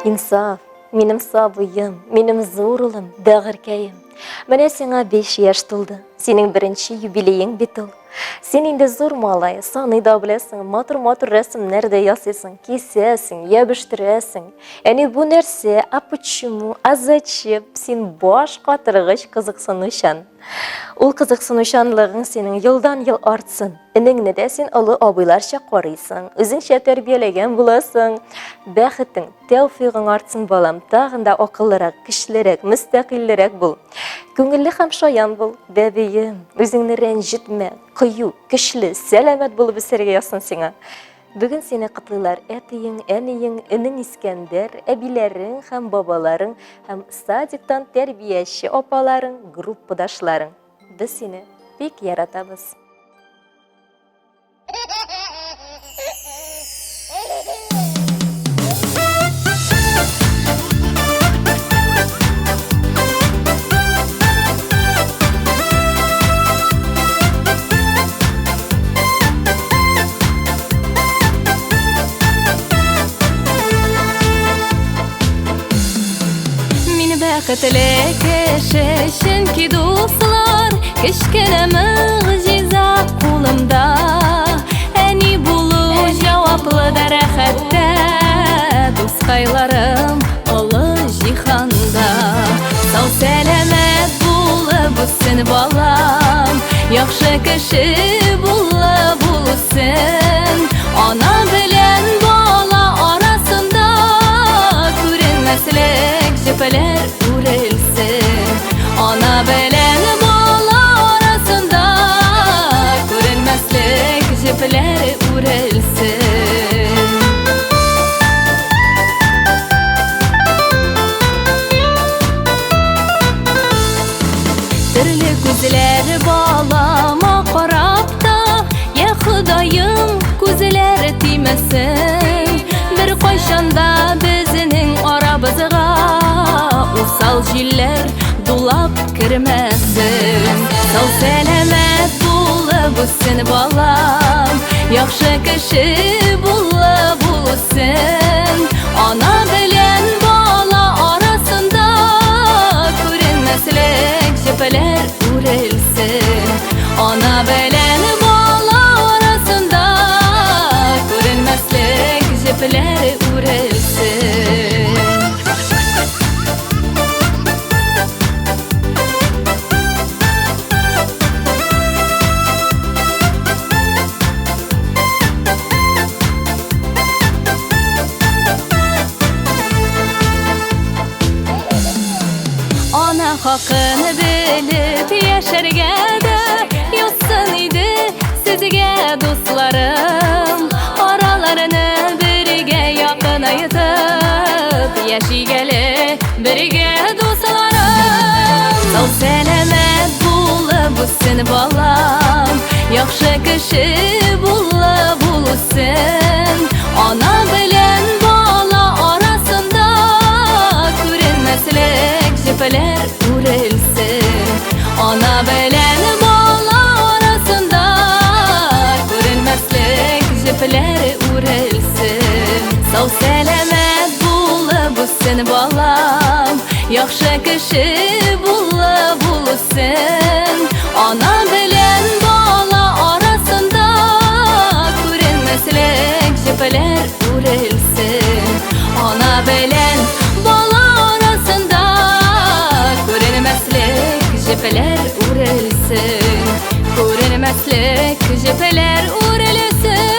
Инсаф, минем сабыем, минем зур улым, бәгырькәем. Менә сиңа 5 яшь тулды. Синең беренче юбилеең бит ул. Син инде зур малай, саный да беләсең, матур-матур рәсемнәр дә ясыйсың, кисәсең, ябештерәсең. Әни, бу нәрсә, а почему, а зачем? Син баш катыргыч кызыксынучан. Ул кызыксынучанлыгың синең елдан-ел артсын. Энеңне дә син олы абыйларча карыйсың, үзеңчә тәрбияләгән буласың. Бәхетең, тәүфыйгың артсын, балам, тагын да акыллырак, көчлерәк, мөстәкыйльлерәк бул. Күңелле һәм шаян бул, бәбием, үзеңне рәнҗетмә, кыю, көчле, сәламәт булып үсәргә язсын сиңа. Бүген сине котлыйлар әтиең, әниең, энең Искәндәр, әбиләрең һәм бабаларың һәм садиктан тәрбияче апаларың, группадашларың. Без сине бик яратабыз. Мин бәхетле кеше, чөнки дуслар кечкенә мөгъҗиза кулымда. Әни булу җаваплы да рәхәттә, дускайларым олы җиһанда. Сау сәламәт булып үссен балам, яхшы кеше булып үссен. Ана белән бала арасында күренмәслек җепләр үрелсен. Ана белән бала арасында күренмәслек җепләр үрелсен. Төрле күзләр балама карап та, Я Ходаем, күзләр тимәсен. Бер кайчан да безнең арабызга усал җилләр дулап кермәсен. Сау сәламәт булып үссен балам, яхшы кеше булып үссен. Ана белән бала арасында күренмәслек җепләр үрелсен. Ана белән бала арасында күренмәслек җепләр үрелсен. Ана хакын белеп яшәргә дә язсын иде сезгә, дусларым. Араларны бергә якынайтып яшик әле бергә, дусларым. Сау сәламәт булып үссен балам, яхшы кеше булып үссен. Ана белән бала арасында күренмәслек җепләр үрелсен. Ана белән бала арасында күренмәслек җепләр үрелсен. Сау сәламәт булып үссен балам, яхшы кеше булып үссен. Ана белән бала арасында күренмәслек җепләр үрелсен. Ана белән бала арасында күренмәслек җепләр үрелсен. Күренмәслек җепләр үрелсен.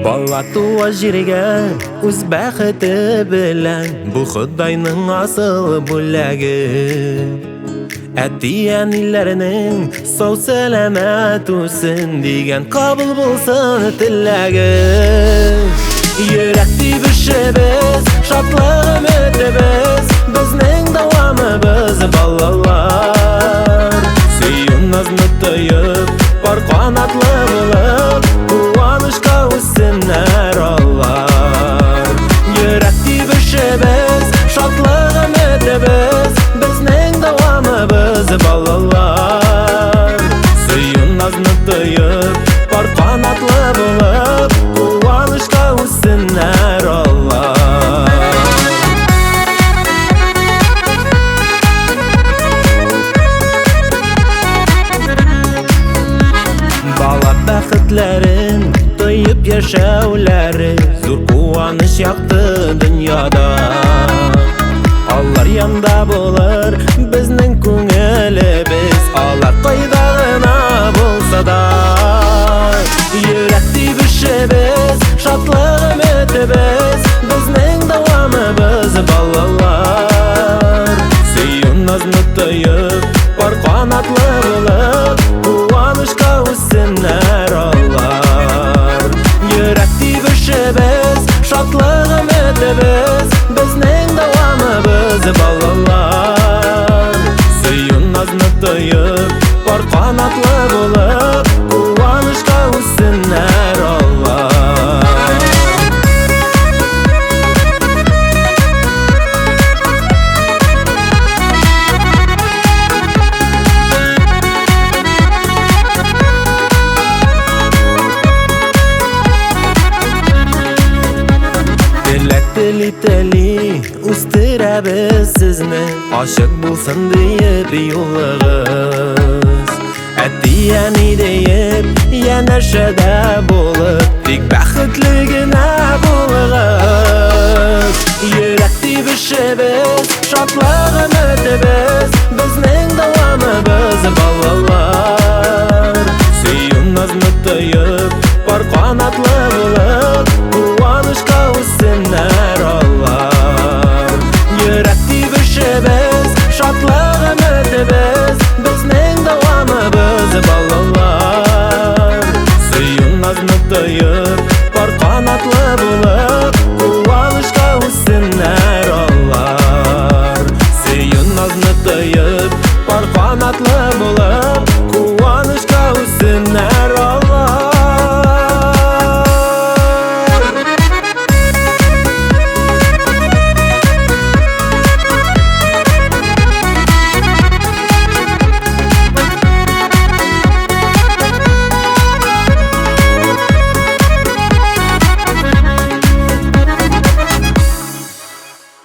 Бала туа җиргә үз бәхете белән, бу Ходайның асыл бүләге. Әти-әниләрнең сау сәламәт үсен дигән кабул булсын теләге. Йөрәк тибешебез, шатлык өметебез, безнең дәвам. дәвамыбыз балалар. Сөю назны тоеп, пар канатлы булып, куанычка үссеннәр алар. Йөрәк тибешебез, шатлык өметебез, безнең дәвамыбыз балалар. Сөю назны тоеп, пар канатлы булып, куанычка үссеннәр алар. Бала бәхетләрен тоеп яшәүләре зур куаныч якты дөньяда. Алар янда булыр безнең күңелебез, алар кайда гына булса да. Йөрәк тибешебез, шатлык өметебез, безнең дәвамыбыз балалар. Сөю назны тоеп, пар канатлы булып, куанычка үссеннәр алар. Йөрәк тибешебез, шатлык өметебез, безнең дәвамыбыз балалар. Сөю назны тоеп, пар канатлы булып, куанычка үссеннәр алар. Теләк тели-тели үстерәбез сезне, ачык булсын диеп юлыгыз. Әти-әни диеп янәшәдә булып, тик бәхетле генә булыгыз. Йөрәк тибешебез, шатлык өметебез, безнең дәвамыбыз балалар. Сөю назны тоеп, пар канатлы булып, куанычка үссеннәр алар. Йөрәк тибешебез, шатлык өметебез, безнең дәвамыбыз балалар. Сөю назны тоеп, пар канатлы булып, куанычка үссеннәр.